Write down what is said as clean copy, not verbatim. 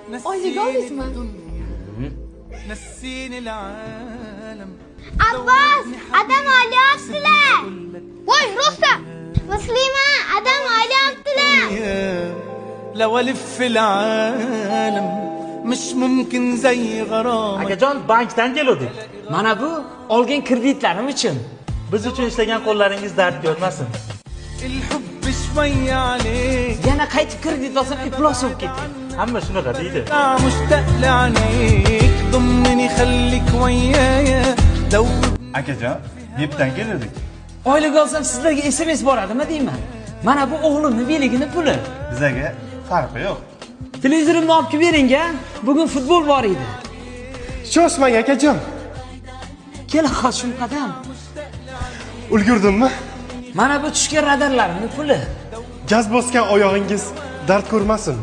Oylik oldingizmi? نسيني العالم. Abbos, adam olyaptilar. Voy, Rosa. Muslima, adam olyaptilar. لو الف العالم مش ممكن زي غرامك. Akajon, bankdan keluvdik. Mana bu olgan kreditlarim uchun. Biz uchun ishlagan qo'llaringiz dard ko'rmasin. الحب شوي عليك. Yana qaytib kredit olsam, iflos bo'lib ketay. Hamma shunaqa deydi. مشتاق لعينيك، ضمني خليك ويايا دوب. Akajon, NEPdan keldik. Oylik olsam, sizlarga SMS boradimi deyman. Mana bu o'g'limni veligini puli. Bizaga farqi yo'q. Televizorimni olib kelib bering a. Bugun futbol bor edi. Shoshmang, akajon. Kel, Hoshim qadam. Ulgurdimmi? Mana bu tushgan radarlarimni puli. Gaz bosgan oyog'ingiz dard ko'rmasin.